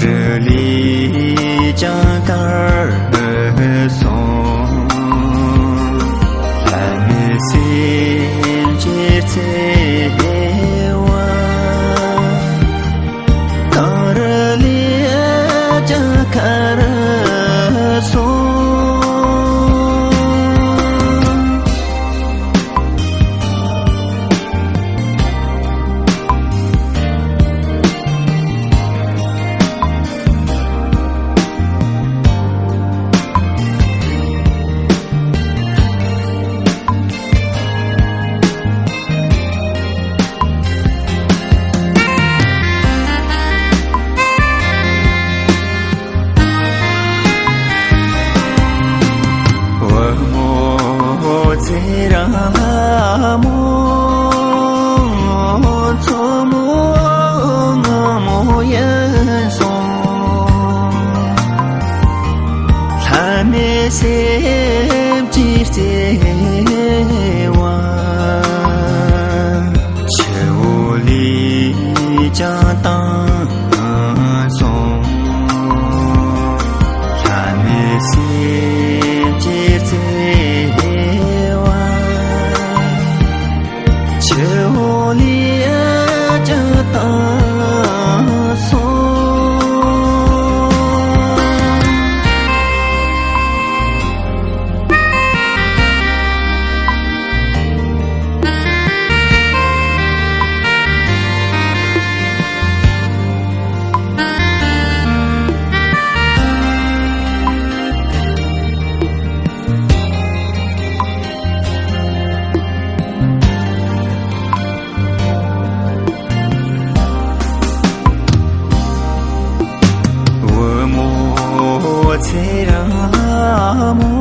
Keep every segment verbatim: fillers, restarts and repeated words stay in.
ལས་ཀྱང་དཀར་སོང་། ལྷ་མི་སེམས་ཀྱི་བརྩེ་བ། གངས་རི་ལས་ཀྱང་དཀར་སོང་། བུ་མོ་ཚེ་རིང་ལྷ་མོ། མཚོ་མོ་ངང་མོ་ཡིན་སོང་། ལྷ་མོའི་སེམས་ཀྱི་བརྩེ་བ། ཆུ་བོ་ལས་ཀྱང་དྭངས་སོང་། ལྷ་མོའི་སེམས་ཀྱི་བརྩེ་བ། ཆུ་བོ་ལས་ཀྱང་དྭངས་སོང་། བུ་མོ་ཚེ་རིང་ལྷ་མོ།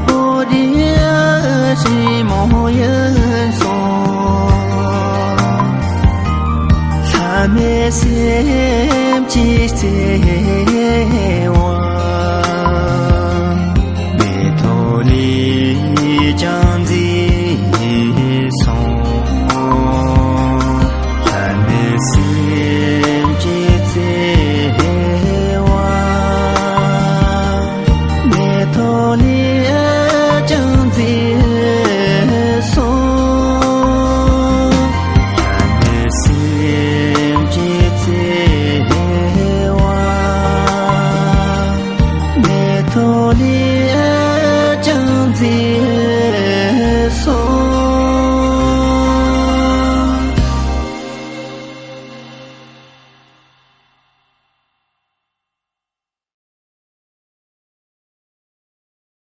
བོད་རིགས་ཞི་མོ་ཡིན་སོང་། ལྷ་མོའི་སེམས་ཀྱི་བརྩེ་བ། མེ་ཏོག་ལས་ཀྱང་